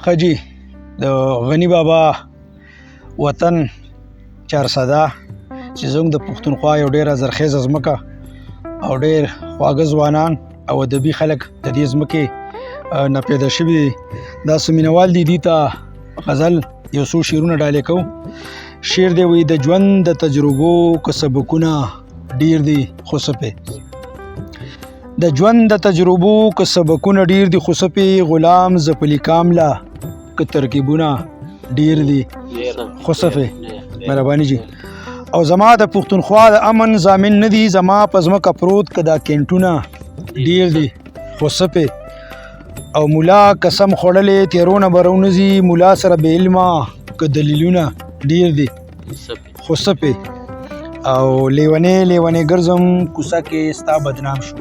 خجی د غنی بابا وطن چارسده چې زموږ د پښتونخوا یو ډیره زرخیزه ځمکه او ډیر خواږه ځوانان او ادبي خلک د دې ځمکې نه پیدا شوي دي. دا سمینوال دي، دي ته غزل یو څو شعرونه ډالۍ کوو. شعر دی وایي: د ژوند د تجربو که سبقونه ډیر دي خو څه پې، د ژوند د تجربو که سبقونه ډیر دي خو څه پې، غلام ځپلي کام له که ترکیبونه ډیر دي خو څه پې. مهرباني جی. او زما د پښتونخوا د امن ضامن نه دي، زما په ځمکه پروت که دا کینټونه ډیر دي خو څه پې. او مولا قسم خوړلې تیرونه به راونځي، مولا سره بې علمه که دلیلونه ډیر دي خو څه پې. او لیونی لیونی ګرځم کوڅه کې ستا بدنام شو،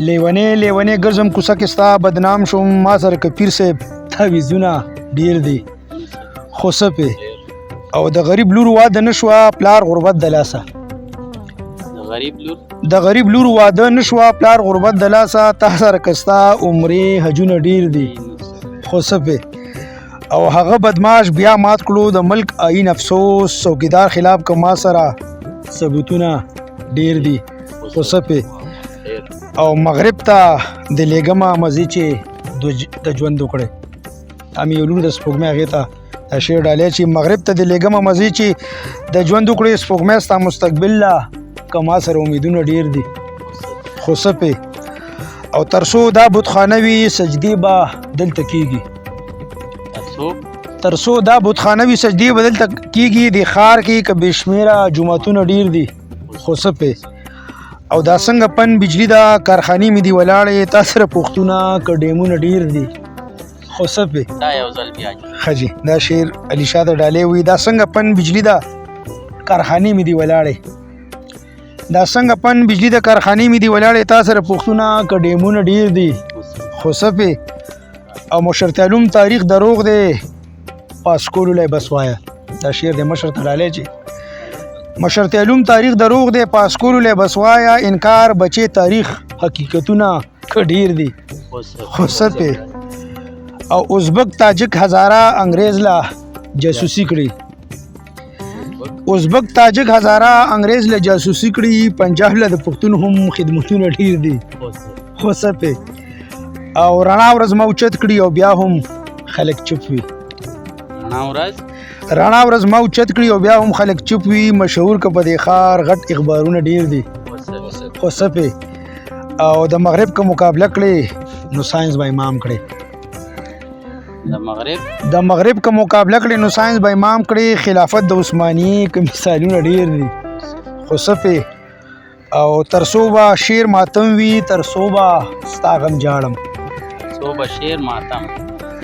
لیونی لیونی ګرځم کوڅه کې ستا بدنام شوم، ما سره که پیر صاحب تعویذونه ډیر دي خو څه پې. او د غریب لور واده نشوه پلار غربت د لاسه، د غریب لور، د غریب لور واده نشوه پلار غربت د لاسه، تا سره که ستا عمرې حجونه ډیر دي خو څه پې. او هغه بدماش بیا مات کړو د ملک آئین افسوس، څوکیدار خلاف که ما سره ثبوتونه ډیر دي خو څه پې. او مغرب ته د لیږمه مزې چې د ژوند وکړي، امي یو لور د سپوږمۍ هغې ته دا شعر ډالۍ چې مغرب ته د لیږمه مزې چې د ژوند وکړي، سپوږمۍ ستا مستقبل له که ما سره امیدونه ډیر دي خو څه پې. او تر څو دا بتخانه وي سجدې به دلته کیږي، تر څو دا بتخانه وي سجدې به دلته کیږي، د ښار کې که بې شمېره جوماتونه ډیر دي خو څه پې. او دا څنګه پن بجلی دا کارخانې مې دي ولاړې، تا سره پښتونه که ډیمونه ډیر دي خو څه پې. دا یو ځل بیا. ښه جي، دا شعر علي شاه ته ډالۍ وي. دا څنګه پن بجلی دا کارخانې مې دي ولاړې، دا څنګه پن بجلی د کارخانې مې دي ولاړې، تا سره پښتونه که ډیمونه ډیر دي خو څه پې. او مشر تعلوم تاریخ دروغ دی پاس کولو لی بس وایه، دا شعر د مشر ته ډالۍ چې مشر تعلوم تاریخ دروغ دی پاس کولو لی بس وایه، انکار بچې تاریخ حقیقتونه که ډیر دي خو څه پې. او ازبک تاجک هزاره انګريز لا جاسوسي کړي، ازبک تاجک هزاره انګريز له جاسوسي کړي، پنجاب له د پښتون هم خدمتونه ډیر دي خو څه پې. او رڼا ورځ ما اوچت کړي او بیا هم خلک چوپ وي، رڼا ورځ، رڼا ورځ ما اوچت کړي او بیا هم خلک چوپ وي، مشهور که په دې ښار غټ اخبارونه ډیر دي خو څه پې. او د مغرب که مقابله کړي نو ساينس به امام کړي، د مغرب، د مغرب که مقابله کړي نو ساينس به امام کړي، خلافت د عثماني که مثالونه ډیر دي خو څه پې. او تر څو به شعر ماتم وي، تر څو به ستا غم جاړم، څو به شعر ماتم،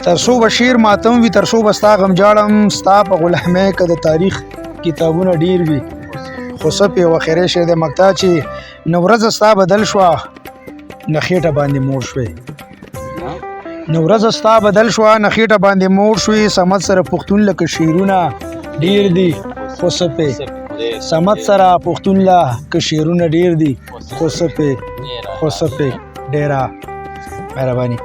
تر څو به شعر ماتم وي، تر څو به ستا غم جاړم، ستا په غلامۍ که د تاریخ کتابونه ډیر وي خو څه پې. او اخري شعر د مقطع چې نو ورځ ستا بدل شوه نه خېټه باندې موړ شوې، نو ورځ ستا بدل شوه نه خېټه باندې موړ شوې، صمد سره پښتون لکه شعرونه ډیر دي خو څه پې، صمد سره پښتون له که شعرونه ډیر دي خو څه پې، خو څه پې. ډیره مهرباني.